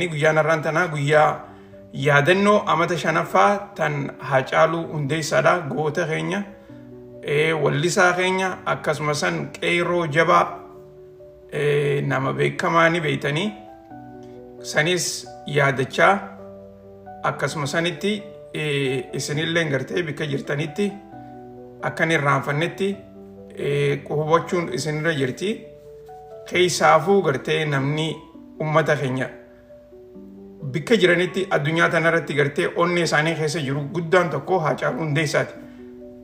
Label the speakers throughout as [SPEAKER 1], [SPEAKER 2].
[SPEAKER 1] Guyyaan har'aan tanaa guyyaa yaadannoo amata shanaffaa tan Haacaaluu Hundeessaadha. Goota keenya, wallisaa keenya, akkasuma san qeerroo jabaa, nama beekamaa ni beeytanii, sanis yaadachaa, akkasuma sanitti isinillee gartee bikka jirtanitti akka hin irraanfannetti hubachuun isinirra jirti. Keessaafuu gartee namni ummata keenya bikka jiranitti addunyaa tanarratti gartee onnee isaanii keessa jiru guddaan tokko Haacaaluu Hundeessaati.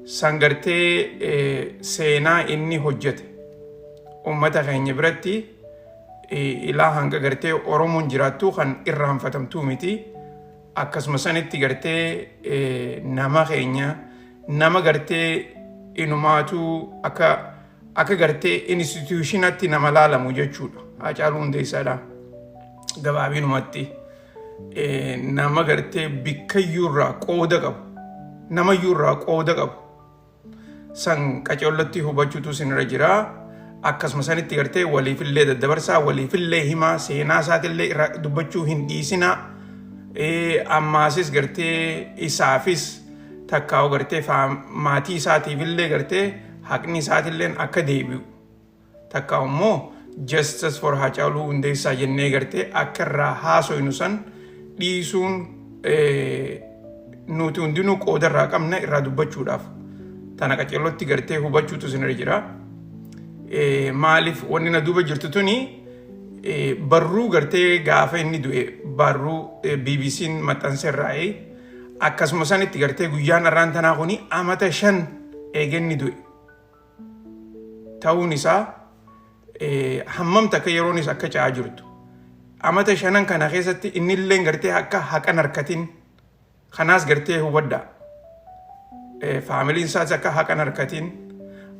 [SPEAKER 1] San gartee seenaa inni hojjete ummata keenya biratti ilaa hanga gartee Oromoon jiraattu kan irraanfatamtuu miti. Akkasuma sanitti gartee nama keenya, nama gartee inumaatuu akka gartee institutionatti nama laalamu jechuudha. Haacaaluu Hundeessaadha. Gabaabinumatti nama gartee bikkayyuurraa qooda qabu, namayyuurraa qooda qabu. San qacollatti hubachuutu isinirra jira. Akkasuma sanitti gartee waliifillee daddabarsaa, waliifillee himaa, seenaa isaatillee irraa dubbachuu hin dhiisinaa. Ammaasis gartee isaafis takkaa'u gartee maatii isaatiifillee gartee haqni isaatillee akka deebi'u. Takka immoo "Justice for Haacaaluu Hundeessaa" jennee gartee akka irraa haasoynu san dhiisuun nuti hundinuu qooda irraa qabna irraa dubbachuudhaaf. Tana qaceellotti gartee hubachuutu isinirra jira. Maaliif wanni na duuba jirtu tuni barruu gartee gaafa inni du'e barruu BBC'n maxxanse irraa'ee, akkasuma sanitti gartee guyyaan har'aan tanaa kuni amata 5 eega inni du'e ta'uun isaa hammam takka yeroonis akka ca'aa jirtu. Amata shanan kana keessatti innillee gartee akka haqan harkatin kanaas gartee hubadhaa. Faamiliin isaas akka haqan harkatin,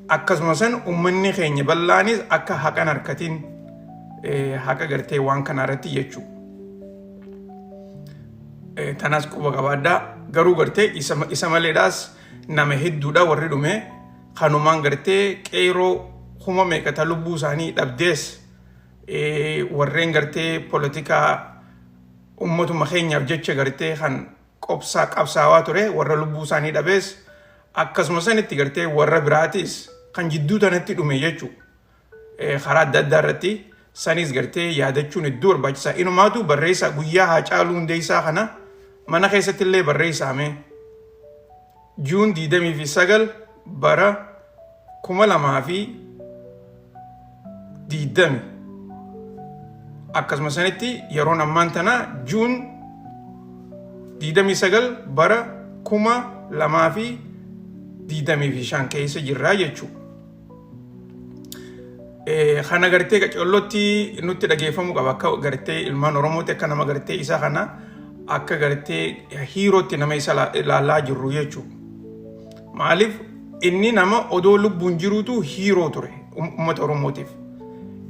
[SPEAKER 1] akkasuma san uummanni keenya bal'aanis akka haqan harkatin, haqa gartee waan kana irratti jechuudha. Tanaas quba qabaadhaa. Garuu gartee isa maleedhaas nama hedduudha warri dhume, kanumaan gartee qeeroo kuma meeqata lubbuu isaanii dhabdees, warreen gartee polotikaa ummatuma keenyaaf jecha gartee kan qobsaa qabsaawaa ture warra lubbuu isaanii dhabees, akkasuma sanitti gartee warra biraatis kan jidduu tanatti dhume jechuudha. Karaa adda addaa irratti sanis gartee yaadachuun hedduu barbaachisaa. Inumaatu barreessaa guyyaa Haacaaluu Hundeessaa kana mana keessatti illee barreessaame. June 29 bara 2020, akkasuma sanitti yeroon ammaan tana June 29 bara 2025 keessa jirraa jechuudha. Kana gartee qacollotti nutti dhageeffamuu qaba, akka gartee ilmaan Oromootti, akka nama gartee isa kana akka gartee hiirootti nama isa ilaalaa jirru jechuudha. Maaliif inni nama odoo lubbuun jiruutu hero ture uummata Oromootiif.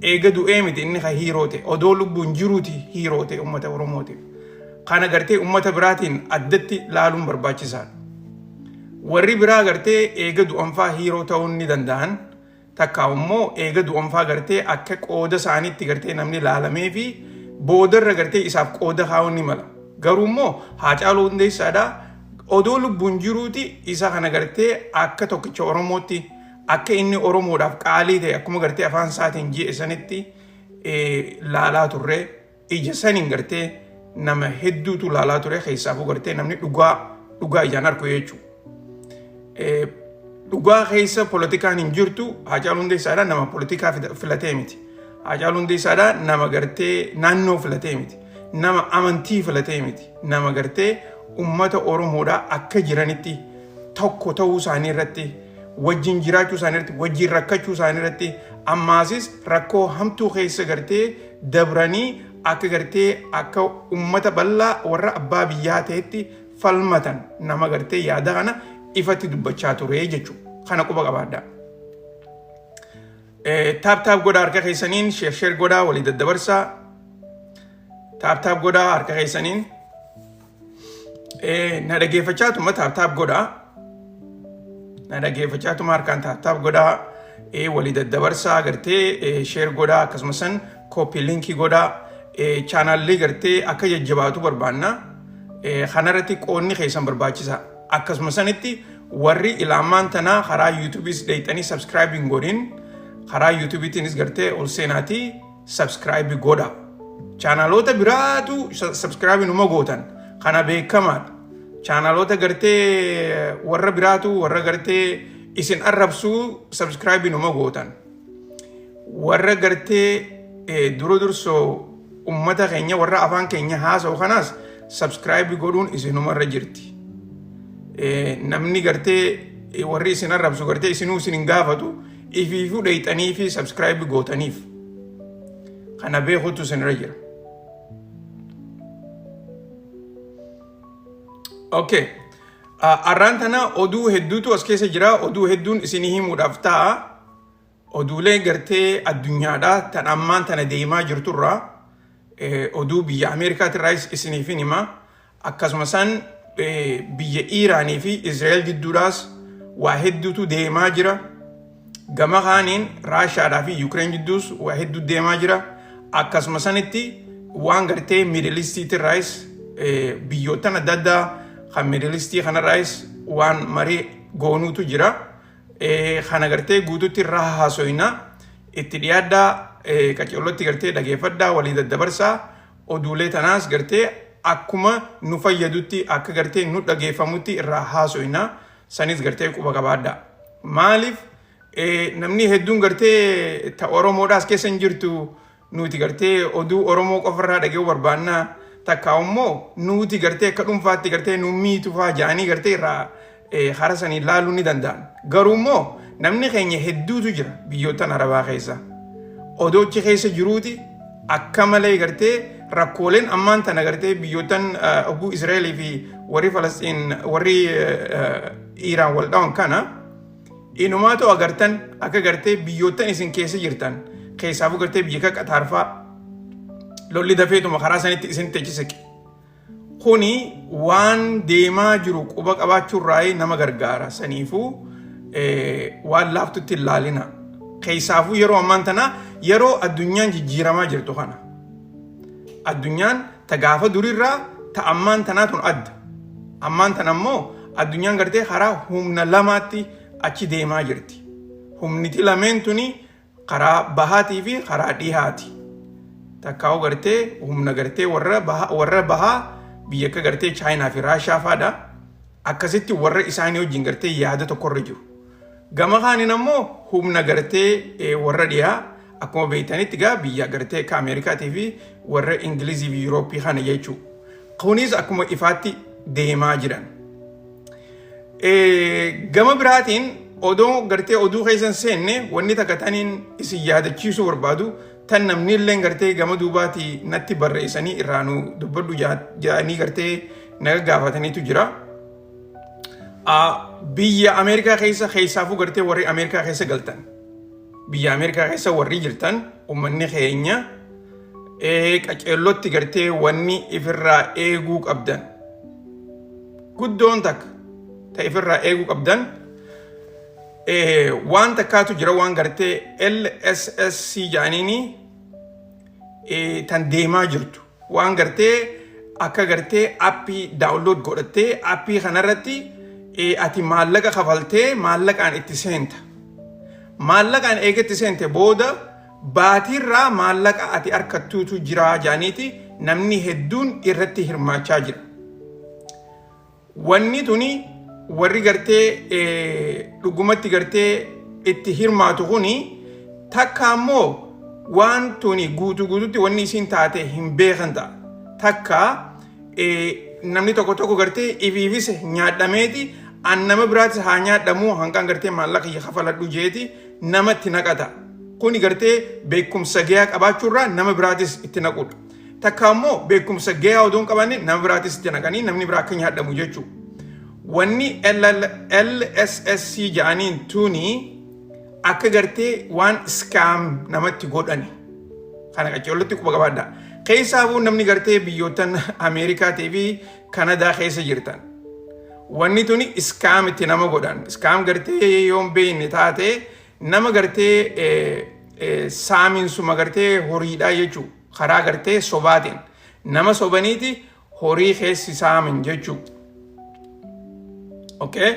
[SPEAKER 1] Eega du'ee miti inni ka hero ta'e, odoo lubbuun jiruuti hero ta'e uummata Oromootiif. Kana gartee uummata biraatiin addatti laaluun barbaachisaadha. Warri biraa gartee eega du'anfaa hero ta'uu ni danda'an. Takka immoo eega du'anfaa gartee akka qooda isaaniitti gartee namni laalamee fi boodarra gartee isaaf qooda kaa'uun ni mala. Garuu immoo Haacaaluu Hundeessaadha. Odoo lubbuun jiruuti isa kana gartee akka tokkicha Oromootti, akka inni Oromoodhaaf qaalii ta'e, akkuma gartee afaan isaatiin ji'e sanitti laalaa turre. Ija saniin gartee nama hedduutu laalaa ture, keessaafuu gartee namni dhugaa dhugaa ijaan arku jechuudha. Dhugaa keessa polotikaan hin jirtu. Haacaaluu Hundeessaadha nama polotikaa filatee miti. Haacaaluu Hundeessaadha nama gartee naannoo filatee miti. Nama amantii filatee miti. Nama gartee ummata Oromoodhaa akka jiranitti tokko ta'uu isaanii irratti, wajjin jiraachuu isaanii irratti, wajjin rakkachuu isaanii irratti, ammaasis rakkoo hamtuu keessa gartee dabranii akka gartee akka ummata bal'aa warra abbaa biyyaa ta'etti falmatan, nama gartee yaada kana ifatti dubbachaa ture jechuudha. Kana quba qabaadhaa. Tap tap godhaa harka keessaniin, share share godhaa, walii daddabarsaa. Tap tap godhaa harka keessaniin. Na dhaggeeffachaatuma tap tap godhaa. Na dhaggeeffachaatuma harkaan tap tap godhaa. Walii daddabarsaa, gartee share godhaa, akkasumas san copy linkii godhaa. Chaanaallee gartee akka jajjabaatu barbaanna. Kanarratti qoonni keessan barbaachisa. Akkasuma sanitti warri ilaamaan tanaa karaa YouTubeis dheeyxanii subscribe hin godhin, karaa YouTubeitiinis gartee ol seenaatii subscribe godha. Chaanaloota biraatu subscribe numa gootan, kana beekamaadha. Chaanaloota gartee warra biraatu, warra gartee isin arrabsuu subscribe numa gootan. Warra gartee dura dursoo ummata keenya, warra afaan keenya haasa'u kanaas subscribe godhuun isinumarra jirti. Namni gartee warri isin arrabsu gartee isinuu isin hin gaafatu, ifiifuu dheeyxanii fi subscribe gootaniif. Kana beekuutu isinirra jira. Okay. Arraan tana oduu hedduutu as keessa jira. Oduu hedduun isinii himuudhaaf ta'a. Oduulee gartee addunyaadhaa tan ammaan tana deemaa jirturraa, oduu biyya Ameerikaatirraayis isiniif hima. Akkasuma isaan biyya Iiraanii fi Israa'el gidduudhaas waa hedduutu deemaa jira. Gama kaaniin Raashaadhaa fi Yukireen gidduus waa hedduu deemaa jira. Akkasuma sanitti waan gartee Middle Eastiitirraayis, biyyoottan adda addaa kan Middle Eastii kanarraayis waan marii goonuutu jira. Kana gartee guututti irraa haasoyna. Itti dhiyaadhaa, qaceellotti gartee dhageeffadhaa, walii daddabarsaa. Oduulee tanaas gartee akkuma nu fayyadutti, akka gartee nu dhageeffamutti irraa haasoyna. Sanis gartee quba qabaadhaa. Maaliif namni hedduun gartee ta Oromoodhaas keessa hin jirtu, nuti gartee oduu Oromoo qofarraa dhaga'uu barbaannaa, takka immoo nuti gartee akka dhuunfaatti gartee nu miitu fa'aa ja'anii gartee irraa hara sanii laaluu ni danda'an. Garuu immoo namni keenya hedduutu jira biyyoottan Arabaa keessa. Odoochi keessa jiruuti akka malee gartee rakkooleen ammaan tana gartee biyyoottan oguu Israa'elii fi warri Falasxiin, warri Iiraan wal dhawan kana inumaatu agartan, akka gartee biyyoottan isin keessa jirtan keessaafuu gartee biyya akka Qataar fa'aa lolli dafeetuma karaa sanitti isin teechisiqe. Kuni waan deemaa jiru quba qabaachuurraa nama gargaara. Saniifuu waan laaftutti hin laalina. Keessaafuu yeroo ammaan tana, yeroo addunyaan jijjiiramaa jirtu kana. Addunyaan ta gaafa durirraa ta ammaan tanaa tun adda. Ammaan tana immoo addunyaan gartee karaa humna lamaatti achi deemaa jirti. Humniti lameen tuni karaa bahaatii fi karaa dhihaati. Takkaa'u gartee humna gartee warra bahaa biyya akka gartee Chaayinaa fi Raashaa fa'aadha. Akkasitti warra isaanii wajjin gartee yaada tokkorra jiru. Gama kaaniin ammoo humna gartee warra dhihaa, akkuma beektanitti gaa biyya gartee akka Ameerikaatii fi warra Ingilizii fi Yurooppii kana jechuudha. Kunis akkuma ifaatti deemaa jiran. Gama biraatiin odoo gartee oduu keessa hin seenne, wanni takka taniin isin yaadachiisuu barbaadu, tan namni illee gartee gama duubaati natti barreessanii irraa nu dubbadhu jedhanii gartee na gaafataniitu jira. Biyya Ameerikaa keessa, keessaafuu gartee warri Ameerikaa keessa galtan, biyya Ameerikaa keessa warri jirtan, uummanni keenya qaceellotti gartee wanni ifirraa eeguu qabdan guddoon takka ta ifirraa eeguu qabdan waan takkaatu jira, waan gartee LSSC jedhaniini tan deemaa jirtu, waan gartee akka gartee appii download godhattee appii kanarratti ati maallaqa kafaltee maallaqaan itti seenta. Maallaqaan eega itti seente booda baatiirraa maallaqa ati harkattuutu jira jedhaniiti namni hedduun irratti hirmaachaa jira. Wanni tuni warri gartee dhugumatti gartee itti hirmaatu kuni takka ammoo waan tuni guutuu guututti wanni isiin taate hin beekan ta'a. Takka namni tokko tokko gartee ifiifis nyaadhameeti, an nama biraatis haa nyaadhamuu, hanqaan gartee maallaqa kiyya kafaladhu jeeti namatti naqata. Kuni gartee beekumsa gahaa qabaachuurraa nama biraatis itti naquudha. Takka ammoo beekumsa gahaa odoo hin qabaanne nama biraatis itti naqanii namni biraa akka nyaadhamu jechuudha. Wanni LSSC jedhaniin tuni akka gartee waan scam namatti godhani. Kana qaceellotti quba qabaadha. Keessaafuu namni gartee biyyoottan Ameerikaatii fi Kanadaa keessa jirtan. Wanni tuni scam itti nama godhan. Scam gartee yoon beekne taate nama gartee saamiinsuma gartee horiidhaa jechuudha. Karaa gartee sobaatiin nama sobaniiti horii keessi saaman jechuudha. Okay?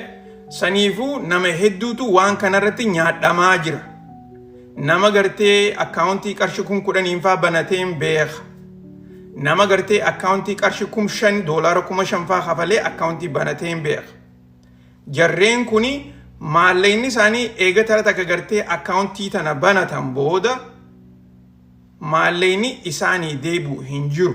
[SPEAKER 1] Saniifuu nama hedduutu waan kanarratti nyaadhamaa jira. Nama gartee akkaawuntii qarshii 10,000n faa banateen beeka. Nama gartee akkaawuntii qarshii 5,000, doolaara 5,000 faa kafalee akkaawuntii banateen beeka. Jarreen kuni maallaqni isaanii eega tara takka gartee akkaawuntii tana banatan booda maallaqni isaanii deebi'u hin jiru.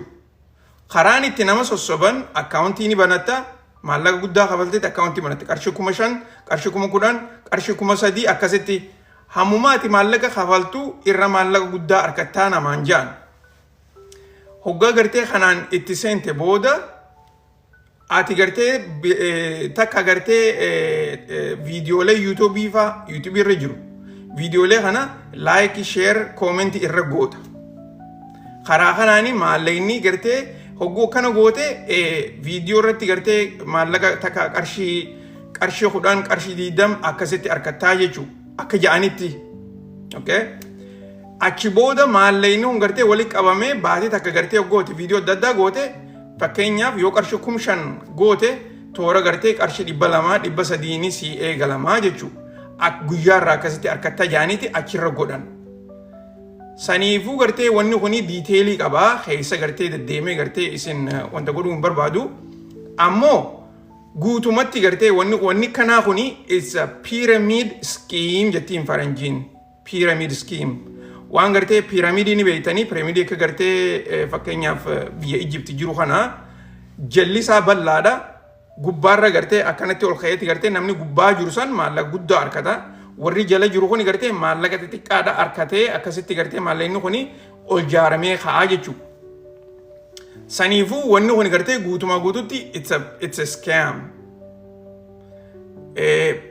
[SPEAKER 1] Karaan itti nama sossoban, akkaawuntii ni banatta, maallaqa guddaa kafalteetti akkaawuntii banatta. Qarshii 5,000, qarshii 10,000, qarshii 3,000, akkasitti hammumaati maallaqa kafaltu irra maallaqa guddaa harkattaa namaan ja'an. Hoggaa gartee kanaan itti seente booda ati gartee takka gartee viidiyoolee YouTubeii faa YouTubeii irra jiru. Viidiyoolee kana like, share, commentii irra goota. Karaa kanaani maallaqni gartee hogguu akkana goote viidiyoo irratti gartee maallaqa takka qarshii 10, qarshii 20 akkasitti harkattaa jechuudha. Akka ja'anitti. Okay? Achi booda maallaqni kun gartee walitti qabamee baatii takka gartee goote, viidiyoo adda addaa goote, fakkeenyaaf yoo qarshii 5,000 goote, toora gartee qarshii 200, 300nii si eegalamaa jechuudha. Guyyaarraa akkasitti harkattaa ja'aniiti achirra godhan. Saniifuu gartee wanni kuni detailii qabaa, keessa gartee deddeemee gartee isin wanta godhuu hin barbaadu. Ammoo guutumatti gartee wanni kanaa kuni is a pyramid scheme jettiin faranjiin. Pyramid scheme. Waan gartee piramidii ni beektanii, piramidii akka gartee fakkeenyaaf biyya Ijipti jiru kana jalli isaa bal'aadha. Gubbaarra gartee akkanatti ol ka'eeti gartee namni gubbaa jiru san maallaqa guddaa argata. Warri jala jiru kuni gartee maallaqa xixiqqaadha argatee akkasitti gartee maallaqni kuni ol jaaramee ka'aa jechuudha. Saniifuu wanni kun gartee guutumaa guututti it's a scam.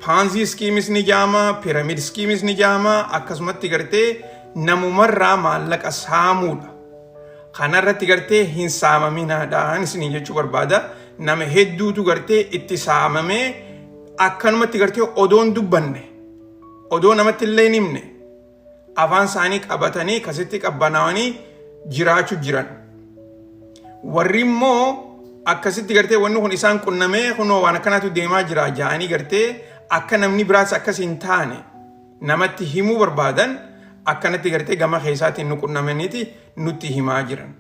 [SPEAKER 1] Ponzi schemeis ni jaama, pyramid schemeis ni jaama, akkasumatti gartee namumarraa maallaqa saamuudha. Kanarratti gartee hin saamaminaadhaan isinii jechuu barbaada. Nama hedduutu gartee itti saamamee akkanumatti gartee odoon dubbanne, odoo namatti illee hin himne, afaan isaanii qabatanii kasitti qabbanaa'anii jiraachuu jiran. Warri immoo akkasitti gartee wanni kun isaan qunnamee kunoo waan akkanaatu deemaa jira ja'anii gartee akka namni biraas akkas hin taane namatti himuu barbaadan, akkanatti gartee gama keessaatiin nu qunnamaniiti nutti himaa jiran.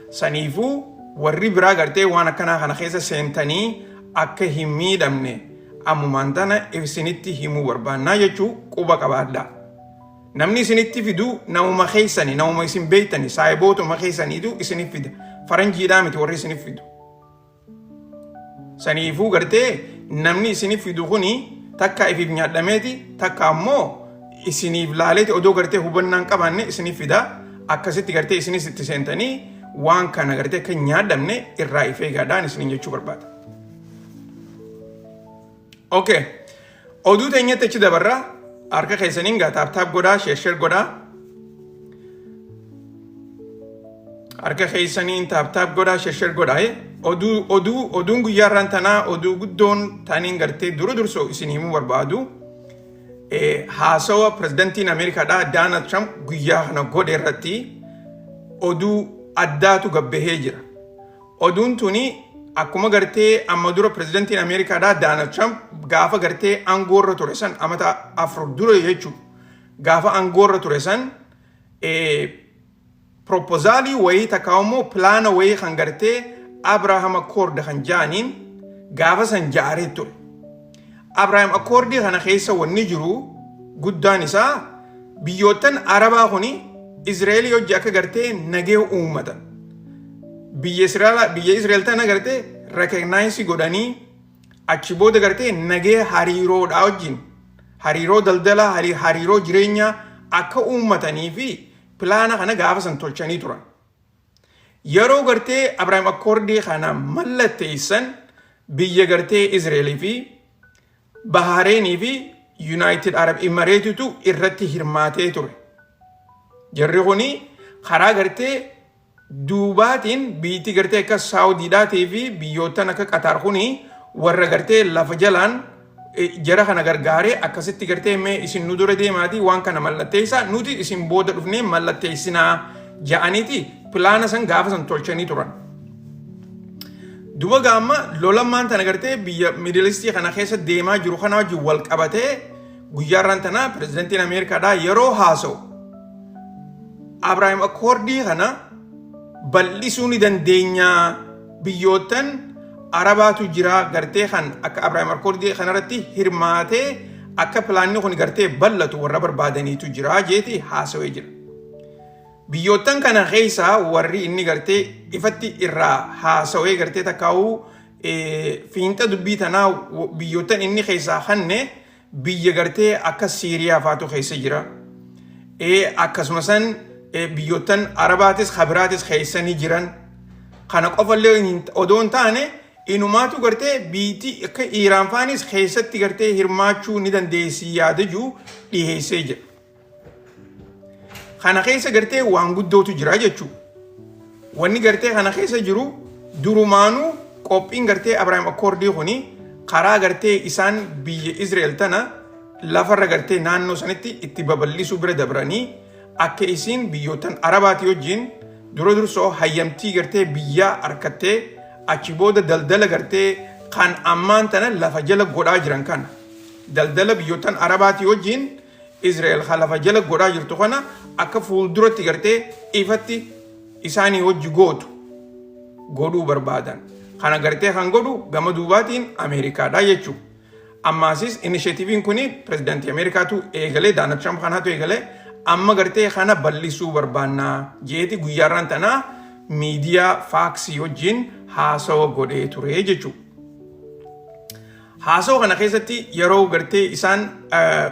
[SPEAKER 1] Saniifuu warri biraa gartee waan akkanaa kana keessa seentanii akka hin miidhamne ammumaan tana isinitti himuu barbaannaa jechuu, quba qabaadha. Namni isinitti fidu namuma keessani, namuma isin beektani, saayibootuma keessaniitu isinif fida. Faranjiidhaa miti warri isinif fidu. Saniifuu gartee namni isinif fidu kuni takka ifiif nyaadhameeti, takka ammoo isiniif laaleeti odoo gartee hubannaan qabaanne isiniif fida. Akkasitti gartee isinis itti seentanii waan kana gartee akka hin nyaadhamne irraa if eegaadhaan isiniin jechuu barbaada. Okay. Oduu teenyatti achi dabarra. Harka keessaniin gaa tap tap godhaa, share share godhaa. Harka keessaniin tap tap godhaa, share share godhaa. Oduu oduu oduun guyyaa irraan tanaa, oduu guddoon taniin gartee dura dursoo isin himuu barbaadu. Haasawa pirezidantiin Ameerikaadhaa Donald Trump guyyaa kana godhe irratti oduu addaatu gabbahee jira. Oduun tuni akkuma gartee amma dura pirezidantiin Ameerikaadhaa Donald Trump gaafa gartee aangoorra ture san, amata 4 dura jechuudha. Gaafa aangoorra ture san proposalii wayii takka immoo plana wayii kan gartee Abraham Accord kan ja'aniin gaafa san jaaree ture. Abraham Accordii kana keessa wanni jiru guddaan isaa biyyoottan Arabaa kuni Israa'elii hojii akka gartee nagee uummatan. Biyya Israa'el tana gartee recognize godhanii achi booda gartee nagee hariiroodhaa wajjin, hariiroo daldalaa, hariiroo jireenyaa akka uummatanii fi plana kana gaafa san tolchanii turan. Yeroo gartee Abraham Accordii kana mallatteessan biyya gartee Israa'elii fi Bahareenii fi United Arab Emiratesitu irratti hirmaatee ture. Jarri kuni karaa gartee duubaatiin biitti gartee akka Saawudiidhaatii fi biyyoottan akka Qataar kuni warra gartee lafa jalaan jara kana gargaaree akkasitti gartee mee isin nu dura deemaatii waan kana mallatteessaa, nuti isin booda dhufnee mallatteessinaa ja'aniiti. Pilaana san gaafa san tolchanii turan. Duba gaamma lolammaan tana gartee biyya Middle East kana keessa deemaa jiru kana wajjin wal qabatee guyyaarraan tana pirezidantiin Ameerikaadhaa yeroo haasa'u Abrahaam Akkoordii kana bal'isuu ni dandeenya biyyoottan Arabaatu jira gartee kan akka Abrahaam Akkoordii kanarratti hirmaatee akka pilaanni kun gartee bal'atu warra barbaadaniitu jira jeeti haasawee jira. Biyyoottan kana keessaa warri inni gartee ifatti irraa haasawee gartee takkaa'uu fiinxa dubbii tanaa biyyoottan inni keessaa kanne biyya gartee akka Siiriyaa faatu keessa jira. Akkasuma san biyyoottan Arabaatis kabiraatis keessa ni jiran. Kana qofallee odoo hin taane inumaatu gartee biitti akka Iiraan faanis keessatti gartee hirmaachuu ni dandeessi yaada jiru dhiheessee jira. Kana keessa gartee waan guddootu jira jechuudha. Wanni gartee kana keessa jiru durumaanuu qophiin gartee Abrahaam Akkoordii kuni karaa gartee isaan biyya Israa'el tana lafarra gartee naannoo sanitti itti babal'isuu bira dabranii akka isiin biyyootan Arabaatii wajjin dura dursoo hayyamtii gartee biyyaa arkattee achi booda daldala gartee kan ammaan tana lafa jala godhaa jiran kana daldala biyyootan Arabaatii wajjin Israa'el ka lafa jala godhaa jirtu kana akka fuulduratti gartee ifatti isaanii hojji gootu godhuu barbaadan. Kana gartee kan godhu gama duubaatiin Ameerikaadha jechuudha. Ammaasis inisheetiiviin kun pirezidaantii Ameerikaatu eegalee Daanald Tiraamp kanaatu eegalee amma gartee kana bal'isuu barbaannaa jeeti guyyaarraan tanaa miidiyaa faaksii wajjin haasawa godhee ture jechuudha. Haasawa kana keessatti yeroo gartee isaan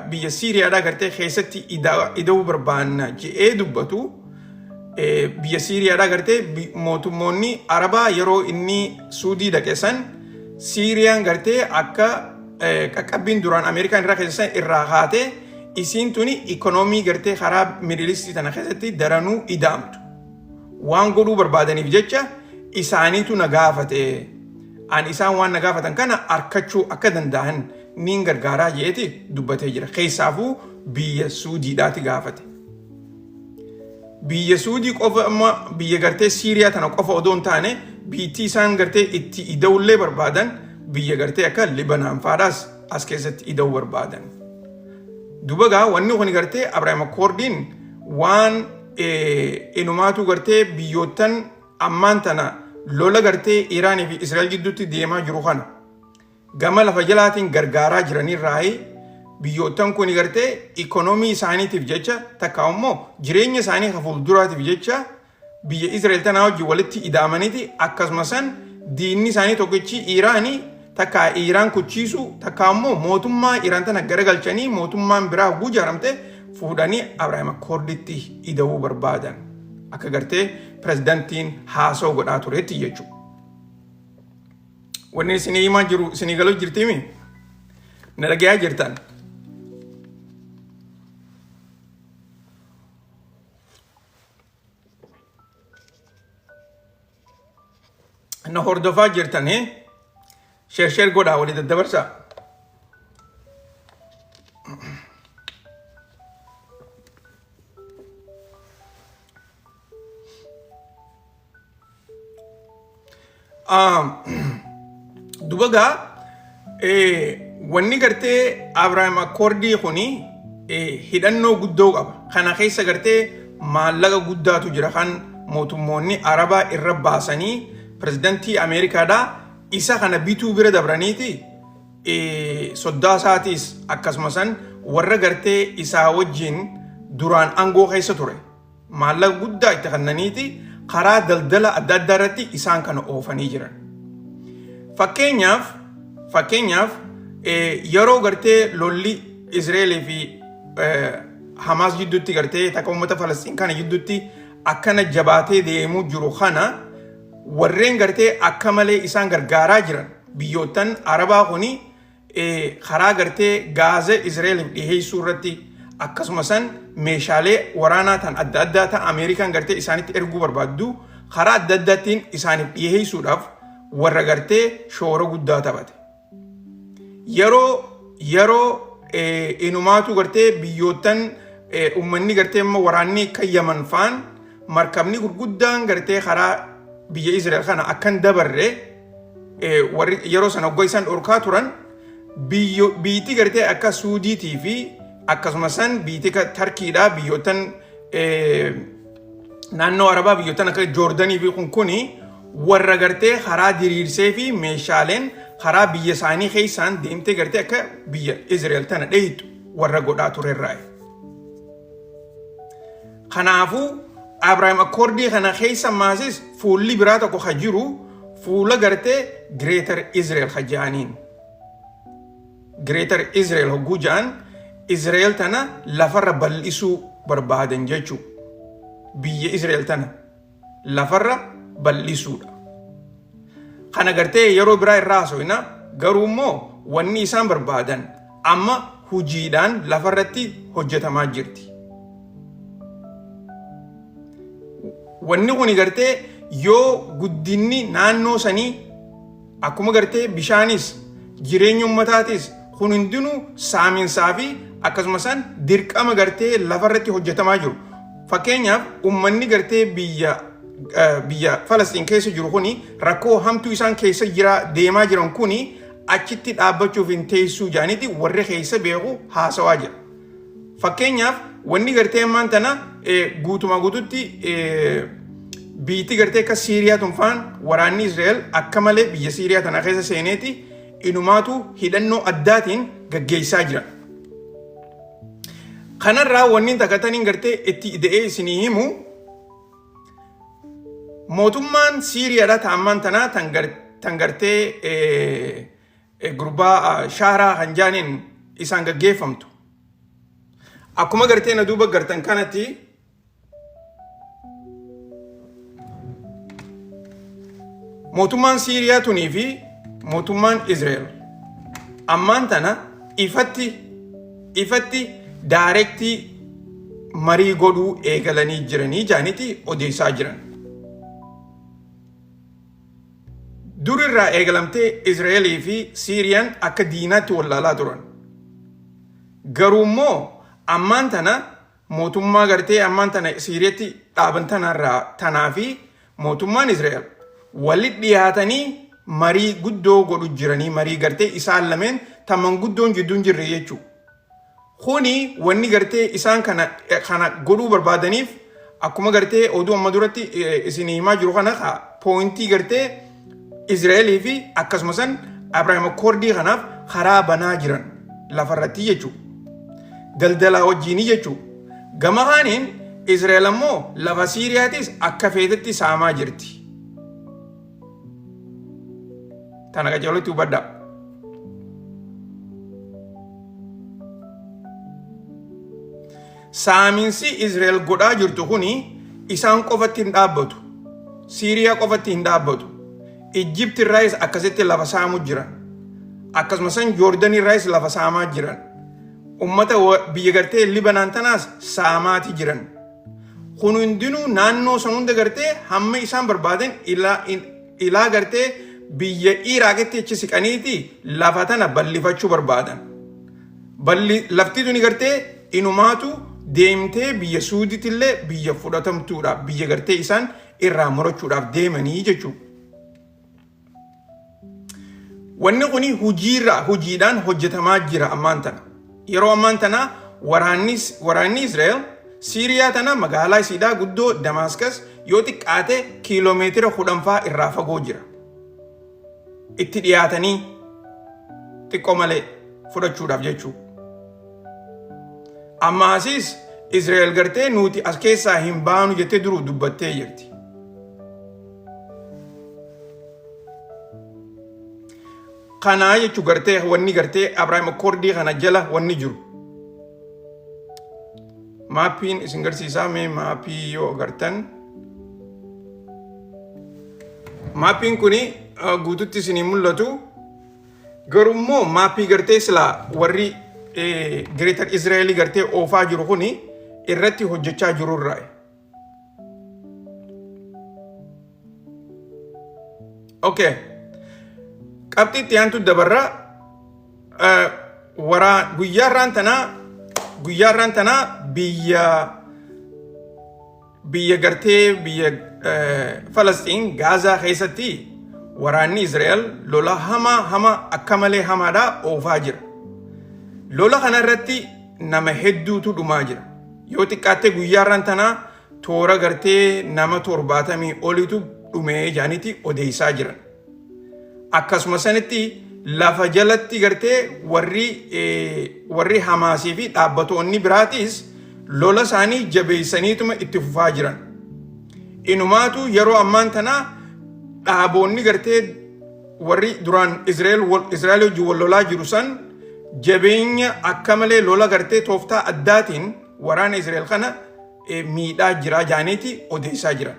[SPEAKER 1] biyya Siiriyaadhaa gartee keessatti ida'uu barbaanna je'ee dubbatu biyya Siiriyaadhaa gartee mootummoonni Arabaa yeroo inni Suudii dhaqe san Siiriyaan gartee akka qaqqabbiin duraan Ameerikaan irraa keessa san irraa kaatee isiin tuni ikoonoomii gartee karaa Middle East tana keessatti daranuu ida'amtu. Waan godhuu barbaadaniif jecha isaaniitu na gaafate. An isaan waan na gaafatan kana arkachuu akka danda'an niin gargaaraa je'eeti dubbatee jira. Keessaafuu biyya Suudiidhaati gaafate. Biyya Suudii qofa amma biyya gartee Siiriyaa tana qofa odoo hin taane biittii isaan gartee itti ida'ullee barbaadan biyya gartee akka Libanaan faadhaas as keessatti ida'uu barbaadan. Duba gaa wanni kun gartee Abrahaam Akkoordiin waan inumaatu gartee biyyoottan ammaan tana lola gartee Iraanii fi Israa'el gidduutti deemaa jiru kana gama lafa jalaatiin gargaaraa jiranirraayi biyyoottan kun gartee ikoonoomii isaaniitiif jecha takka immoo jireenya isaanii ka fuulduraatiif jecha biyya Israa'el tanaa wajjin walitti ida'amaniiti akkasuma san diinni isaanii tokkichi Iraanii takka Iraan kuchiisu takka immoo mootummaa Iraan tana garagalchanii mootummaan biraa hogguu ijaaramte fuudhanii Abrahaam Akkoorditti ida'uu barbaadan akka gartee pirezidantiin haasoo godhaa turetti jechuudha. Wanni isinii himaa jiru isinii galuu jirtiimi? Na dhagayaa jirtan. Na hordofaa jirtan sheer sheer godhaa walii daddabarsaa. Duba gaa wanni gartee Abrahaam Akkoordii kuni hidhannoo guddoo qaba. Kana keessa gartee maallaqa guddaatu jira kan mootummoonni Arabaa irra baasanii pirezidantii Ameerikaadhaa isa kana bituu bira dabraniiti soddaa isaatiis akkasuma san warra gartee isaa wajjin duraan aangoo keessa ture. Maallaqa guddaa itti kennaniiti karaa daldala adda addaa irratti isaan kana oofanii jiran. Fakkeenyaaf yeroo gartee lolli Israa'elii fi Hamaas jidduutti gartee takka uummata Falastiin kana jidduutti akkana jabaatee deemuu jiru kana warreen gartee akka malee isaan gargaaraa jiran biyyoottan Arabaa kuni karaa gartee gaaza Israa'eliif dhiheessuu irratti akkasuma san meeshaalee waraanaa tan adda addaa tan Ameerikaan gartee isaanitti erguu barbaaddu karaa adda addaatiin isaaniif dhiheessuudhaaf warra gartee shoora guddaa taphate. Yeroo inumaatu gartee biyyoottan uummanni gartee amma waraanni akka Yaman faan markabni gurguddaan gartee karaa biyya Israa'el kana akka hin dabarre warri yeroo sana hoggaa isaan dhorkaa turan biyyiti gartee akka Suudiitii fi akkasuma san biyyiti akka Tarkiidhaa biyyootan naannoo Arabaa biyyootan akka Joordanii fi kun kuni warra gartee karaa diriirsee fi meeshaaleen karaa biyya isaanii keessaan deemtee gartee akka biyya Israa'el tana dheeytu warra godhaa turerraa. Kanaafuu Abrahaam Akkoordii kana keessa maasis fuulli biraa tokko ka jiru fuula gartee Greater Israel ka ja'aniin. Greater Israel hogguu ja'an Israel tana lafarra bal'isuu barbaadan jechuu. Biyya Israel tana lafarra bal'isuudha. Kana gartee yeroo biraa irraa haasofna garuu immoo wanni isaan barbaadan amma hujiidhaan lafarratti hojjetamaa jirti. Wanni kuni gartee yoo guddinni naannoo sanii akkuma gartee bishaanis jireenya ummataatis kun hundinuu saaminsaa fi akkasuma san dirqama gartee lafarratti hojjetamaa jiru. Fakkeenyaaf ummanni gartee biyya biyya Falastiin keessa jiru kuni rakkoo hamtuu isaan keessa jira deemaa jiran kuni achitti dhaabbachuuf hin teessuu jaaniiti warri keessa beeku haasawaa jira. Fakkeenyaaf wanni gartee ammaan tana guutumaa guututti biitti gartee akka Siiriyaa tunfaan waraanni Israa'el akka malee biyya Siiriyaa tana keessa seeneeti inumaatu hidhannoo addaatiin gaggeessaa jira. Kanarraa wanni takka taniin gartee itti ida'ee isinii himu mootummaan Siiriyaadha ta ammaan tanaa tan gartee gurbaa shaaraa kan jaaniin isaan gaggeeffamtu. Akkuma gartee na duuba gartan kanatti mootummaan Siiriyaa tunii fi mootummaan Israa'el ammaan tana ifatti ifatti daarektii marii godhuu eegalanii jiranii jaaniti odeessaa jiran. Dur irraa eegalamtee Israa'elii fi Siiriyaan akka diinaatti wallaalaa turan. Garuu immoo ammaan tana mootummaa gartee ammaan tana Siiriyatti dhaaban tanarraa tanaa fi mootummaan Israa'el walitti dhiyaatanii marii guddoo godhu jiranii marii gartee isaan lameen ta manguddoon jidduu hin jirre jechuudha. Kuni wanni gartee isaan kana kana godhuu barbaadaniif akkuma gartee oduu amma duratti isin himaa jiru kana ka poointii gartee Israa'elii fi akkasuma san Abrahaam Akkoordii kanaaf karaa banaa jiran lafarratti jechuudha. Daldalaa wajjiinii jechuudha. Gama kaaniin Israa'el ammoo lafa Siiriyaatis akka feetetti saamaa jirti. Tana qajeelatti hubadhaa. Saaminsi Israa'el godhaa jirtu kuni isaan qofatti hin dhaabbatu. Siiriyaa qofatti hin dhaabbatu. Ijjipti irraayis akkasitti lafa saamu jiran. Akkasuma san Joordanii irraayis lafa saamaa jiran. Ummata biyya gartee Libanaan tanaas saamaati jiran. Kun hundinuu naannoo san hunda gartee hamma isaan barbaadan ilaa gartee biyya Iraaqitti achi siqaniiti lafa tana bal'ifachuu barbaadan. Balli lafti tuni gartee inumaatu deemtee biyya Suudiitillee biyya fudhatamtuudha. Biyya gartee isaan irraa murachuudhaaf deemanii jechuudha. Wanni kuni hojiirra hojiidhaan hojjetamaa jira ammaan tana. Yeroo ammaan tana waraanni Israa'el Siiriyaa tana magaalaa isiidhaa guddoo Damaaskas yoo xiqqaate kiiloomeetira 10 faa irraa fagoo jira. Itti dhiyaatanii xiqqoo malee fudhachuudhaaf jechuu. Amma asiis Israa'el gartee nuti as keessaa hin baanu jettee duruu dubbattee jirti. Kanaa jechuun gartee wanni gartee Abrahaam Akkoordii kana jala wanni jiru. Maappiin isin garsiisaa mee maappii yoo agartan. Maappiin kuni guututti isinii mul'atu. Garuu immoo maappii gartee silaa warri Greater Israa'elii gartee oofaa jiru kuni irratti hojjechaa jiru irraa. Okay. Qabxii itti aantu dabarra waraa guyyaa irraan tanaa guyyaa irraan tanaa biyya Biyya gartee biyya Falasxiin Gaazaa keessatti waraanni Israa'el lola hamaa hamaa akka malee hamaadhaa oofaa jira. Lola kana irratti nama hedduutu dhumaa jira. Yoo xiqqaatte guyyaarraan tanaa toora gartee nama 70 olitu dhumee jaaniiti odeessaa jiran. Akkasuma sanitti lafa jalatti gartee warri Hamaasii fi dhaabbatoonni biraatis lola isaanii jabeessaniituma itti fufaa jiran. Inumaatu yeroo ammaan tanaa dhaaboonni gartee warri duraan Israa'el wajjin wal lolaa jiru san jabeenya akka malee lola gartee tooftaa addaatiin waraana Israa'el kana miidhaa jira jaaniiti odeessaa jiran.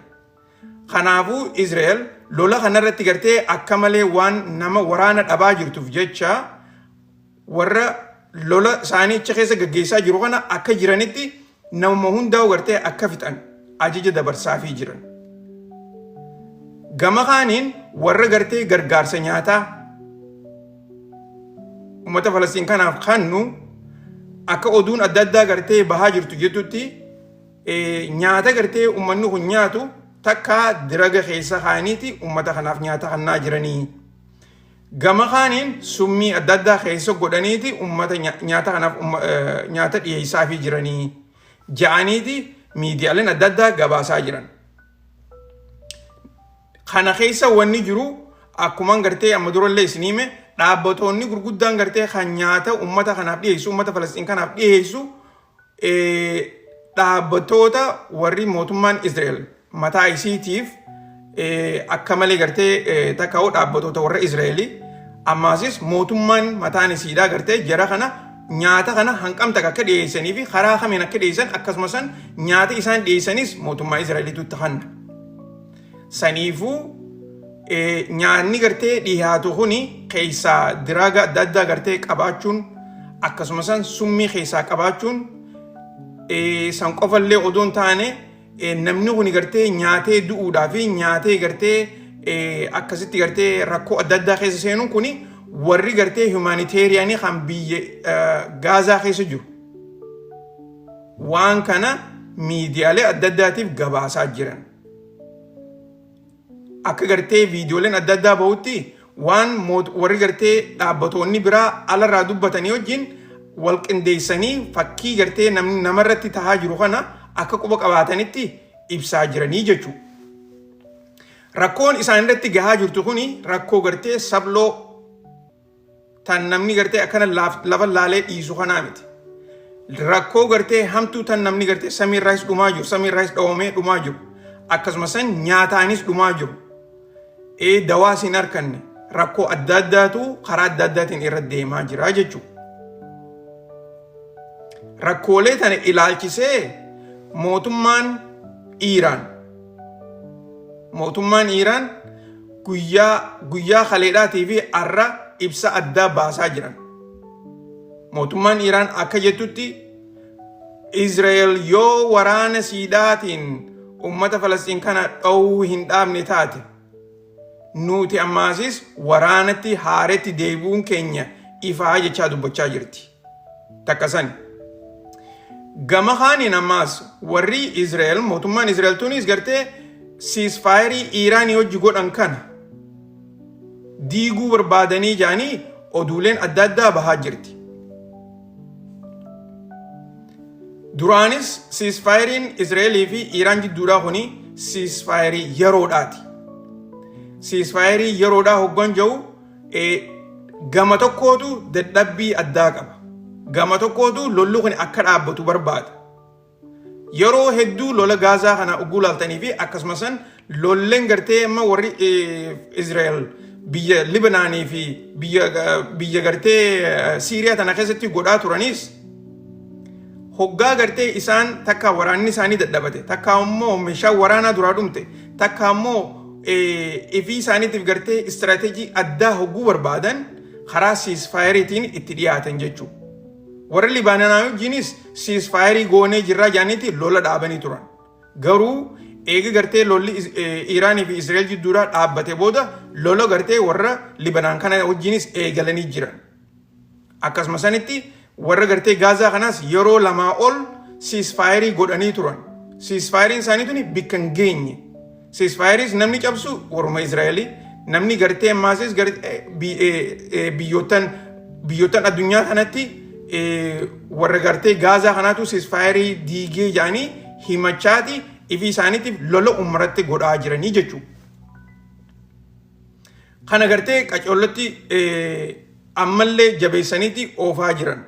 [SPEAKER 1] Kanaafuu Israa'el lola kanarratti gartee akka malee waan nama waraana dhabaa jirtuuf jecha warra lola isaanii achi keessa gaggeessaa jiru kana akka jiranitti namuma hundaa'u gartee akka fixan ajaja dabarsaafii jiran. Gama kaaniin warra gartee gargaarsa nyaataa uummata Falastiin kanaaf kannu akka oduun adda addaa gartee bahaa jirtu jettutti nyaata gartee uummanni kun nyaatu takka diraga keessa kaaniiti uummata kanaaf nyaata kannaa jiranii. Gama kaaniin summii adda addaa keessa godhaniiti uummata nyaata kanaaf nyaata dhiyeessaafii jiranii ja'aniiti miidiyaaleen adda addaa gabaasaa jiran. Kana keessa wanni jiru akkumaan gartee amma durallee isin hime, dhaabbatoonni gurguddaan gartee kan nyaata uummata kanaaf dhiyeessu, uummata Falastiin kanaaf dhiyeessu, dhaabbatoota warri mootummaan Israa'el mataa isiitiif akka malee gartee takkaa'u dhaabbatoota warra Israa'elii ammaasis mootummaan mataan isiidhaa gartee jara kana nyaata kana hanqamta akka dhiyeessanii fi karaa kamiin akka dhiyeessan, akkasumas nyaata isaan dhiyeessanis mootummaa Israa'eliitu itti hanna. Saniifuu nyaanni gartee dhiyaatu kuni keessaa diraaga adda addaa gartee qabaachuun, akkasumas summii keessaa qabaachuun, san qofallee odoo hin taane namni kun gartee nyaatee du'uudhaa fi nyaatee gartee akkasitti gartee rakkoo adda addaa keessa seenuun kuni warri gartee humanitarian kan biyya Gaazaa keessa jiru waan kana miidiyaalee adda addaatiif gabaasaa jiran. Akka gartee viidiyooleen adda addaa bahutti waan warri gartee dhaabbatoonni biraa alarraa dubbatanii wajjin wal qindeessanii fakkii gartee namni namarratti tahaa jiru kana akka quba qabaatanitti ibsaa jiranii jechuudha. Rakkoon isaan irratti gahaa jirtu kuni rakkoo gartee sabloo tan namni gartee akkana lafa laalee dhiisu kanaa miti. Rakkoo gartee hamtuu tan namni gartee samiirraayis dhumaa jiru, samiirraayis dhawamee dhumaa jiru. Akkasumas nyaataanis dhumaa jiru. Dawaas hin arkanne, rakkoo adda addaatu karaa adda addaatiin irra deemaa jira jechuudha. Rakkoolee tana ilaalchisee mootummaan Iiraan guyyaa guyyaa kaleedhaatii fi arra ibsa addaa baasaa jiran. Mootummaan Iiraan akka jettutti Israa'el yoo waraana siidhaatiin uummata Falastiin kana dhowuu hin dhaabne taate, nuti ammaasis waraanatti haaretti deebi'uun keenya ifaa jechaa dubbachaa jirti. Takka sani. Gama kaaniin ammaas warri Israa'el, mootummaan Israa'el tunis gartee ceasefire Iiraanii hojii godhan kana diiguu barbaadanii jaanii oduuleen adda addaa bahaa jirti. Duraanis ceasefire iin Israa'elii fi Iiraan jidduudhaa kuni ceasefire yeroodhaati. Ceasefire yeroodhaa hoggan jiru gama tokkootu dadhabbii addaa qaba. Gama tokkootu lolli kun akka dhaabbatu barbaada. Yeroo hedduu lola Gaazaa kana ugguu laaltanii fi akkasumas lolleen gartee amma warri Israa'el biyya Libanaanii fi biyya gartee Siiriyaa tana keessatti godhaa turanis, hoggaa gartee isaan takka waraanni isaanii dadhabate, takka immoo meeshaa waraanaa duraa dhumte, takka immoo ifii isaaniitiif gartee istirateejii addaa hogguu barbaadan karaa ceasefire iitiin itti dhiyaatan jechuudha. Warra Libaananaa wajjinis ceasefire goonee jirraa jaaniiti lola dhaabanii turan. Garuu eega gartee lolli Iiraanii fi Israa'el jidduudhaa dhaabbate booda lola gartee warra Libanaan kana wajjinis eegalanii jiran. Akkasuma sanitti warra gartee Gaazaa kanaas yeroo lamaa ol ceasefire godhanii turan. Ceasefire isaanii tuni bikka hin geenye. Ceasefire namni cabsu warruma Israa'elii. Namni gartee ammaasis biyyoottan biyyoottan addunyaa kanatti warra gartee Gaazaa kanaatu ceasefire diigee jedhanii himachaati ifii isaaniitiif lola uummaratti godhaa jiranii jechuudha. Kana gartee qacoollotti ammallee jabeessaniiti oofaa jiran.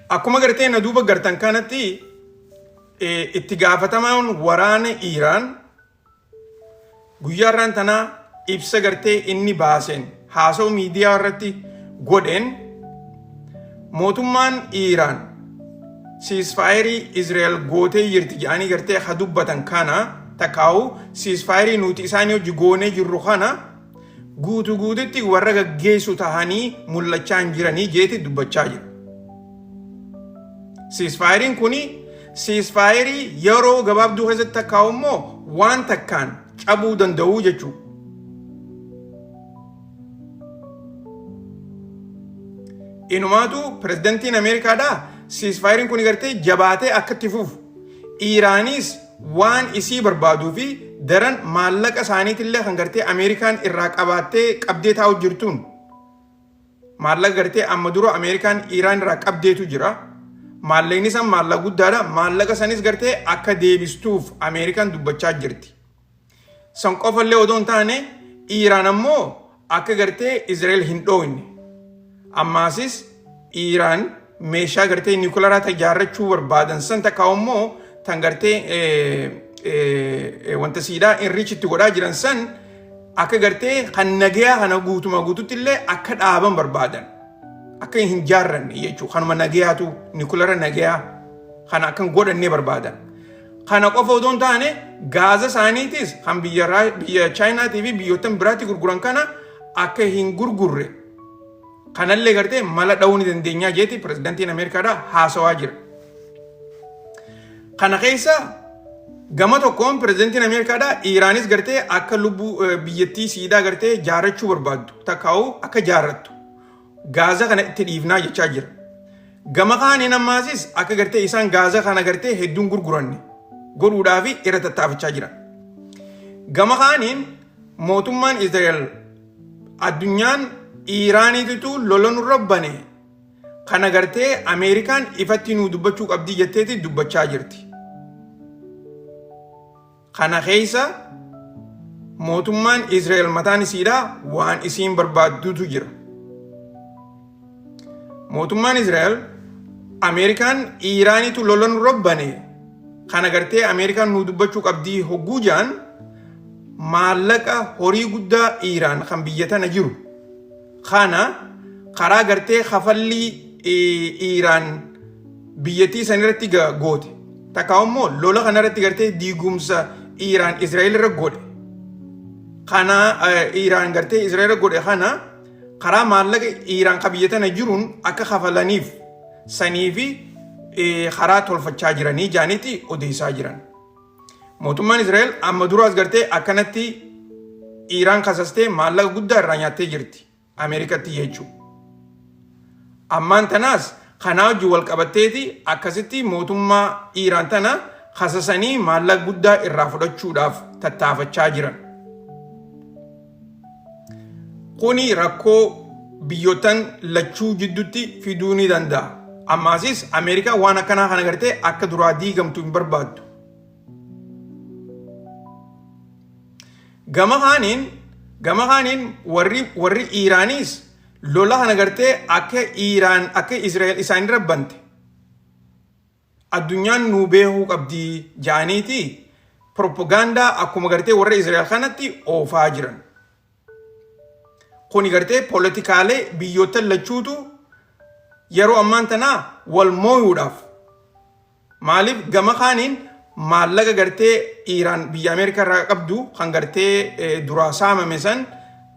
[SPEAKER 1] Akkuma gartee na duuba gartan kanatti itti gaafatamaan waraana Iiraan guyyaa irraan tanaa ibsa gartee inni baaseen haasa'u miidiyaa irratti godheen mootummaan Iiraan ceasefire Israel gootee jirti jedhanii gartee ha dubbatan kana takkaa'u ceasefire nuti isaanii hojii goonee jirru kana guutuu guututti warra gaggeessu tahanii mul'achaa hin jiranii jeeti dubbachaa jira. Ceasefire kuni ceasefire yeroo gabaabduu keessatti takkaa'u immoo waan takkaan cabuu danda'u jechuudha. Inumaatu pirezidantiin Ameerikaadhaa ceasefire kun gartee jabaatee akka itti fufu. Iiraanis waan isii barbaaduu fi daran maallaqa isaaniitillee kan gartee Ameerikaan irraa qabaattee qabdee taa'u jirtuun maallaqa gartee amma dura Ameerikaan Iiraan irraa qabdeetu jira. Maallaqni san maallaqa guddaadha. Maallaqa sanis gartee akka deebistuuf Ameerikaan dubbachaa jirti. San qofallee odoo hin taane Iiraan ammoo akka gartee Israa'el hin dhooyne. Ammaasis Iiraan meeshaa gartee niwukilaraa ta ijaarrachuu barbaadan san takka immoo tan gartee wanta siidhaa enrich itti godhaa jiran san akka gartee kan nagayaa kana guutuma guututti illee akka dhaaban barbaadan. Akka hin jaarranne jechuudha. Kanuma nagayaatu niwukilara nagayaa kana akka hin godhanne barbaadan. Kana qofa odoo hin taane gaaza isaaniitis kan biyya biyya Chaayinaatii fi biyyoottan biraatti gurguran kana akka hin gurgurre kanallee gartee mala dha'uu ni dandeenyaa jeeti pirezidantiin Ameerikaadhaa haasawaa jira. Kana keessa gama tokkoon pirezidantiin Ameerikaadhaa Iiraanis gartee akka lubbuu biyyattii siidaa gartee jaarrachuu barbaaddu takkaa'u akka jaarrattu gaaza kana itti dhiifnaa jechaa jira. Gama kaaniin ammaasis akka gartee isaan gaaza kana gartee hedduun gurguranne godhuudhaaf irra tattaafachaa jira. Gama kaaniin mootummaan Israa'el addunyaan Iiraaniititu lola nurra bane kana gartee Ameerikaan ifatti nuu dubbachuu qabdii jetteeti dubbachaa jirti. Kana keessa mootummaan Israa'el mataan isiidhaa waan isiin barbaaddutu jira. Mootummaan Israa'el Ameerikaan Iiraaniitu lola nurra bane kana gartee Ameerikaan nuu dubbachuu qabdii hogguu jaan maallaqa horii guddaa Iiraan kan biyya tana jiru kana karaa gartee kafallii Iiraan biyyattii san irratti goote takka immoo lola kana irratti gartee diigumsa Iiraan Israa'el irra godhe kana Iiraan gartee Israa'el irra godhe kana karaa maallaqa Iiraan kan biyya tana jiruun akka kafalaniif sanii fi karaa tolfachaa jiranii jaanitti odeessaa jiran. Mootummaan Israa'el amma duraas gartee akkanatti Iiraan kasastee maallaqa guddaa irraa nyaattee jirti Ameerikatti jechuudha. Ammaan tanaas kanaa wajjin wal qabatteeti akkasitti mootummaa Iiraan tana kasasanii maallaqa guddaa irraa fudhachuudhaaf tattaafachaa jiran. Kuni rakkoo biyyoottan lachuu jidduutti fiduu ni danda'a. Ammaasis Ameerikaan waan akkanaa kana gartee akka duraa diigamtu hin barbaaddu. Gama kaaniin warri Iiraaniis lola kana gartee akka Iiraan akka Israa'el isaanirra bante addunyaan nuu beekuu qabdi jaaniiti propagaandaa akkuma gartee warra Israa'el kanatti oofaa jiran. Kuni gartee poolitikaalee biyyoota lachuutu yeroo ammaan tanaa wal mooyuudhaaf maaliif gama kaaniin maallaqa gartee Iiraan biyya Ameerikaa irraa qabdu kan gartee duraa saamame san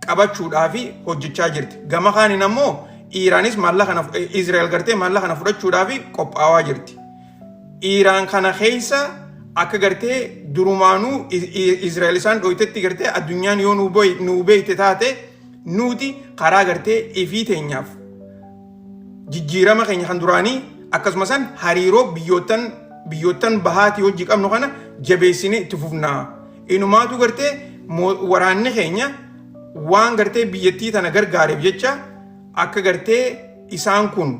[SPEAKER 1] qabachuudhaaf hojjechaa jirti. Gama kaaniin ammoo Iiraanis maallaqa kana Israa'el gartee maallaqa kana fudhachuudhaaf qophaa'aa jirti. Iiraan kana keessa Akka gartee durumaanuu Israa'el isaan dhoytetti gartee addunyaan yoo nuu beekte taate, nuti karaa gartee ifii teenyaaf jijjiirama keenya kan duraanii, akkasuma san hariiroo biyyoottan bahaatii hojii qabnu kana jabeessinee itti fufnaa. Inumaatu gartee waraanni keenya waan gartee biyyattii tana gargaareef jecha, akka gartee isaan kun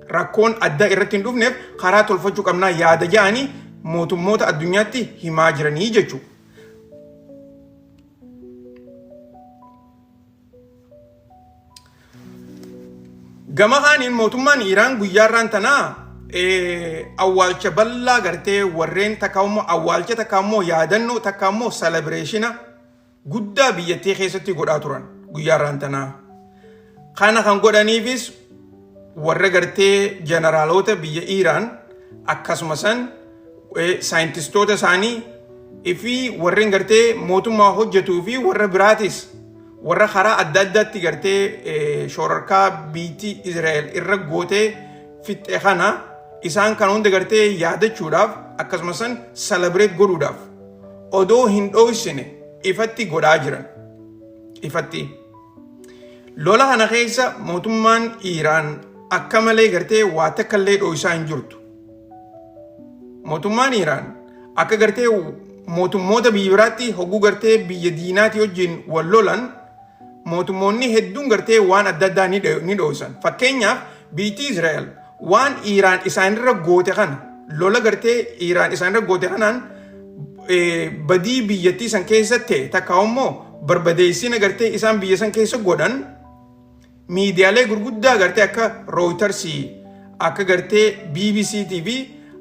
[SPEAKER 1] rakkoon addaa irratti hin dhufneef karaa tolfachuu qabnaa yaada ja'anii mootummoota addunyaatti himaa jiranii jechuudha. Gama kaaniin mootummaan Iiraan guyyaarraan tanaa awwaalcha bal'aa gartee warreen takka immoo awwaalcha, takka immoo yaadannoo, takka immoo celebration guddaa biyyattii keessatti godhaa turan guyyaarraan tanaa. Kana kan godhaniifis warra gartee jeneraalota biyya Iiraan, akkasuma san saayintistoota isaanii fi warreen gartee mootummaa hojjetuu fi warra biraatis, warra karaa adda addaatti gartee shororkaa biitii Israa'el irra gootee fixxe kana, isaan kan hunda gartee yaadachuudhaaf, akkasuma san celebrate godhuudhaaf odoo hin dhoksine ifatti godhaa jiran ifatti. Lola kana keessa mootummaan Iiraan akka malee gartee waa takka illee dho'isaa hin jirtu. Mootummaan Iiraan akka gartee mootummoota biyya biraatti hogguu gartee biyya diinaatii wajjin wal lolan mootummoonni hedduun gartee waan adda addaa ni dho'isan. Fakkeenyaaf, biyyi Israa'el waan Iiraan isaanirra goote kana, lola gartee Iiraan isaanirra goote kanaan, badii biyyattii san keessa ta'e takka immoo barbadeessina gartee isaan biyya san keessa godhan, miidiyaalee gurguddaa gartee akka Reuters, akka gartee BBC TV,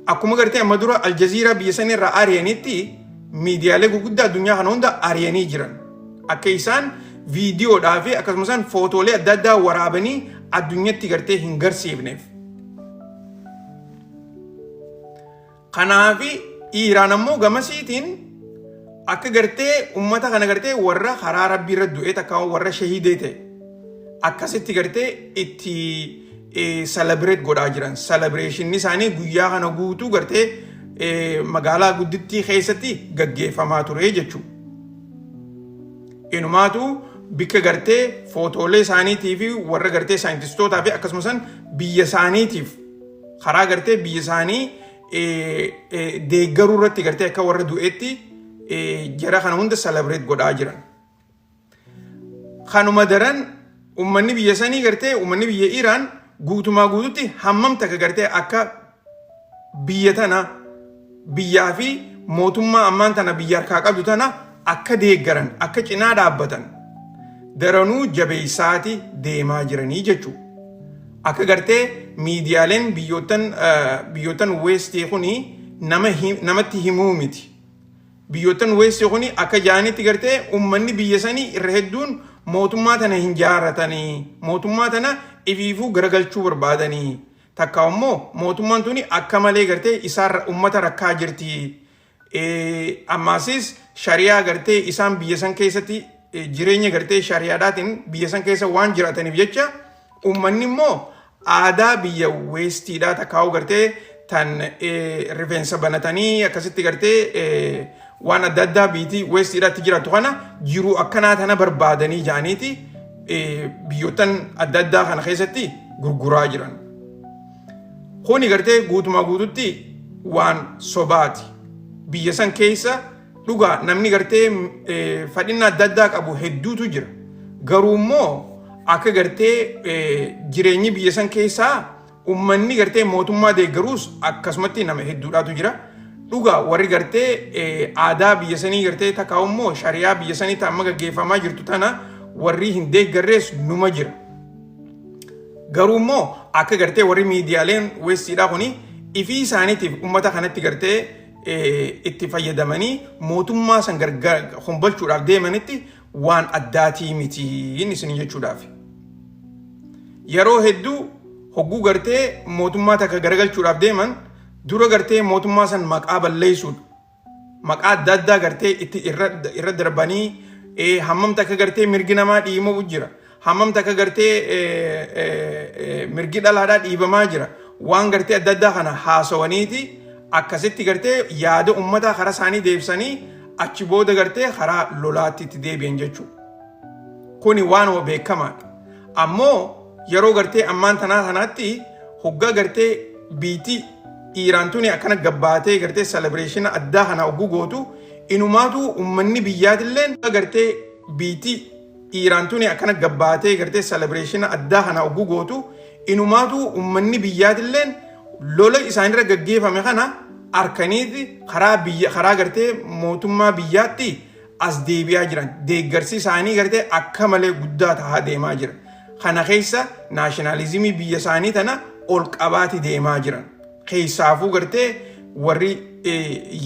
[SPEAKER 1] akkuma gartee amma dura Aljazeera biyya san irraa ari'anitti miidiyaalee gurguddaa addunyaa kana hunda ari'anii jiran. Akka isaan viidiyoodhaa fi akkasumas footoolee adda addaa waraabanii addunyatti gartee hin garsiifneef. Kanaafi Iiraan ammoo gamasiitiin akka gartee ummata kana gartee warra karaa rabbii irra du'ee takka warra shahiidee ta'e akkasitti gartee itti celebrate godhaa jiran. Celebration isaanii guyyaa kana guutuu gartee magaalaa guddittii keessatti gaggeeffamaa ture jechuudha. Inumaatu bikka gartee footoolee isaaniitii fi warra gartee saayintistootaa fi akkasumas biyya isaaniitiif karaa gartee biyya isaanii deeggaruu irratti gartee akka warra du'eetti jara kana hunda celebrate godhaa jiran. Kanuma daran uummanni biyya sanii gartee uummanni biyya Iraan guutumaa guututti hammam takka gartee akka biyya tana, biyyaa fi mootummaa ammaan tana biyya harkaa qabdu tana akka deeggaran, akka cinaa dhaabbatan daranuu jabeessaati deemaa jiranii jechuudha. Akka gartee miidiyaaleen biyyoottan Westii kuni namatti himuu miti. Biyyoottan Westii kuni akka jaanitti gartee uummanni biyya sanii irra hedduun mootummaa tana hin jaaratanii, mootummaa tana ifiifuu garagalchuu barbaadanii, takka immoo mootummaan tuni akka malee gartee isaan uummata rakkaa jirti. Ammaasis shari'aa gartee isaan biyya san keessatti jireenya gartee shari'aadhaatiin biyya san keessa waan jiraataniif jecha, uummanni immoo aadaa biyya Westiidhaa takkaa'uu gartee tan rifeensa banatanii akkasitti gartee waan adda addaa biitii Westiidhaatti jiraattu kana jiruu akkanaa tana barbaadanii ja'aniiti biyyoottan adda addaa kana keessatti gurguraa jiran. Kuni gartee guutumaa guututti waan sobaati. Biyya san keessa dhugaa namni gartee fadhina adda addaa qabu hedduutu jira. Garuu immoo akka gartee jireenyi biyya san keessaa uummanni gartee mootummaa deeggaruus akkasumatti nama hedduudhaatu jira. Dhugaa warri gartee aadaa biyya sanii gartee takkaa immoo shari'aa biyya sanii amma gaggeeffamaa jirtu tana warri hin deeggarrees numa jira. Garuu immoo akka gartee warri miidiyaaleen Westiidhaa kuni ifii isaaniitiif uummata kanatti gartee itti fayyadamanii mootummaa san gargar hombolchuudhaaf deemanitti waan addaatii miti inni isin jechuudhaaf. Yeroo hedduu hogguu gartee mootummaa takka garagalchuudhaaf deeman dura gartee mootummaa san maqaa balleessuudha. Maqaa adda addaa gartee itti irra darbanii hammam takka gartee mirgi namaa dhiibamu jira. Hammam takka gartee mirgi dhalaadhaa dhiibamaa jira. Waan gartee adda addaa kana haasawaniiti. Akkasitti gartee yaada ummataa karaa isaanii deebisanii achi booda gartee karaa lolaatti itti deebi'an jechuudha. Kuni waanuma beekamaadha. Ammoo yeroo gartee ammaan tanaa kanaatti hoggaa gartee biitii Iiraan tuni akkana gabbaatee gartee celebration addaa kana hogguu gootu, inumaatu ummanni biyyaatilleen gartee biitii Iiraan tuni akkana gabbaatee gartee celebration addaa kana hogguu gootu, inumaatu ummanni biyyaatilleen lola isaanirra gaggeeffame kana arkaniiti karaa biyya karaa gartee mootummaa biyyaatti as deebi'aa jiran. Deeggarsi isaanii gartee akka malee guddaa tahaa deemaa jira. Kana keessa nationalism biyya isaanii tana ol qabaati deemaa jiran. Keessaafuu gartee warri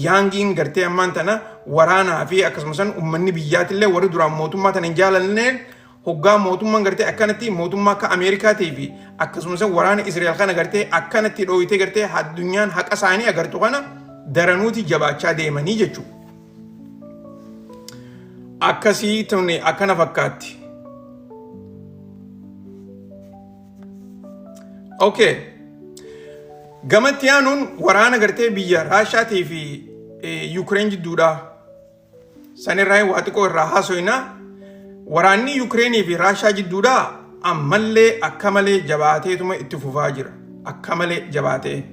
[SPEAKER 1] youngiin gartee ammaan tana waraanaa fi akkasumas uummanni biyyaatillee warri duraan mootummaa tana hin jaalanneen, hoggaa mootummaan gartee akkanatti mootummaa akka Ameerikaatii fi akkasumas waraana Israa'el kana gartee akkanatti dhooyitee gartee addunyaan haqa isaanii agartu kana daranuuti jabaachaa deemanii jechuudha. Akkasii tuni akkana fakkaatti. Okay. Gamatti aanuun waraana gartee biyya Raashaatii fi Yukireen jidduudha. Sanirraa waa xiqqoo irraa haasoyna. Waraanni Yukireenii fi Raashaa jidduudha ammallee akka malee jabaateetuma itti fufaa jira. Akka malee jabaatee.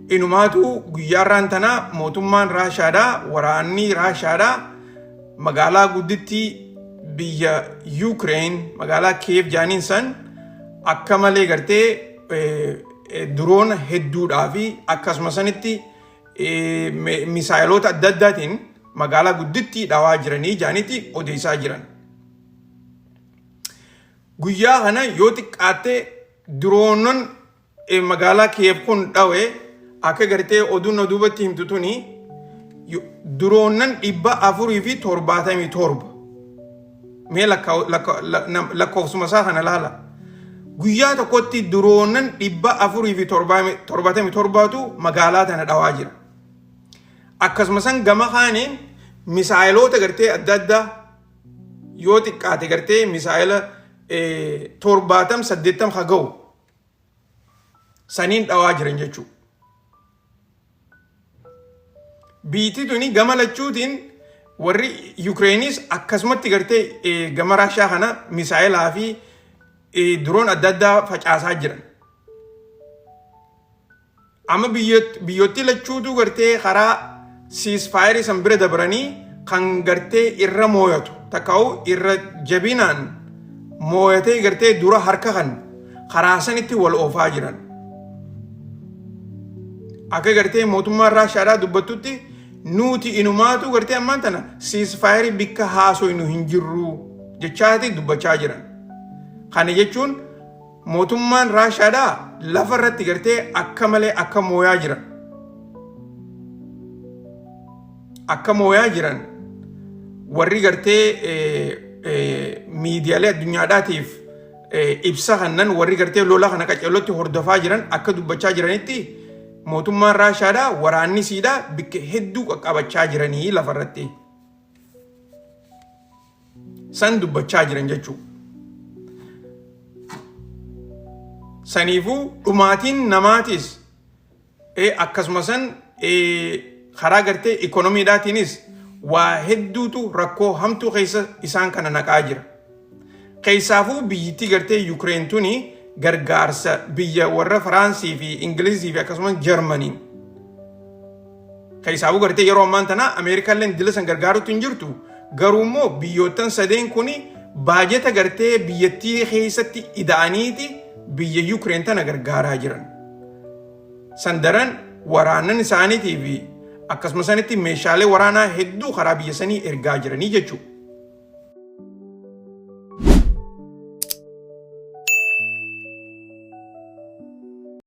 [SPEAKER 1] Inumaatu guyyaarraan tana mootummaan Raashaadhaa, waraanni Raashaadhaa magaalaa guddittii biyya Yukireen, magaalaa Kiyev jaaniin san, akka malee gartee drone hedduudhaa fi akkasuma sanitti misaayiloota adda addaatiin magaalaa guddittii dhawaa jiranii jaanitti odeessaa jiran. Guyyaa kana yoo xiqqaatte droneon magaalaa Kiyev kun dhawe, akka gartee oduun na duubatti himtu tuni, droneon 477. Mee lakkoofsuma isaa kana laala. Guyyaa tokkotti droneon 477tu magaalaa tana dhawaa jira. Akkasuma san gama kaaniin misaayiloota gartee adda addaa yoo xiqqaate gartee misaayila 70 80 ha ga'u saniin dhawaa jiran jechuudha. Biitti tuni gama lachuutiin warri Yukireenis akkasumatti gartee gama Raashaa kana misaayilaa fi drone adda addaa facaasaa jiran. Amma biyyootti lachuutu gartee karaa ceasefire san bira dabranii kan gartee irra mooyatu takkaa'u irra jabinaan mooyatee gartee dura harka kan karaa sanitti wal oofaa jiran. Akka gartee mootummaan Raashaadhaa dubbattutti, nuti inumaatu gartee ammaan tana ceasefire bikka haasoynu hin jirru jechaati dubbachaa jiran. Kana jechuun mootummaan Raashaadhaa lafa irratti gartee akka malee akka mooyaa jiran. Akka mooyaa jiran warri gartee miidiyaalee addunyaadhaatiif ibsa kannan, warri gartee lola kana qaceellotti hordofaa jiran akka dubbachaa jiranitti, mootummaan Raashaadhaa waraanni siidhaa bikka hedduu qaqqabachaa jiranii lafarratti. San dubbachaa jiran jechuudha. Saniifuu dhumaatiin namaatis akkasuma san karaa gartee ikonomiidhaatiinis waa hedduutu rakkoo hamtuu keessa isaan kana naqaa jira. Keessaafuu biyyittii gartee Yukireen tuni gargaarsa biyya warra Faraansii fi Ingilizii fi akkasumas Jarmaniin. Keessaafuu gartee yeroo ammaan tana Ameerikaallee dila san gargaarutti hin jirtu. Garuu immoo biyyoottan sadeen kuni baajeta gartee biyyattii keessatti ida'aniiti biyya Yukireen tana gargaaraa jiran. San daran waraanan isaaniitii fi akkasuma sanitti meeshaalee waraanaa hedduu karaa biyya sanii ergaa jiranii jechuudha.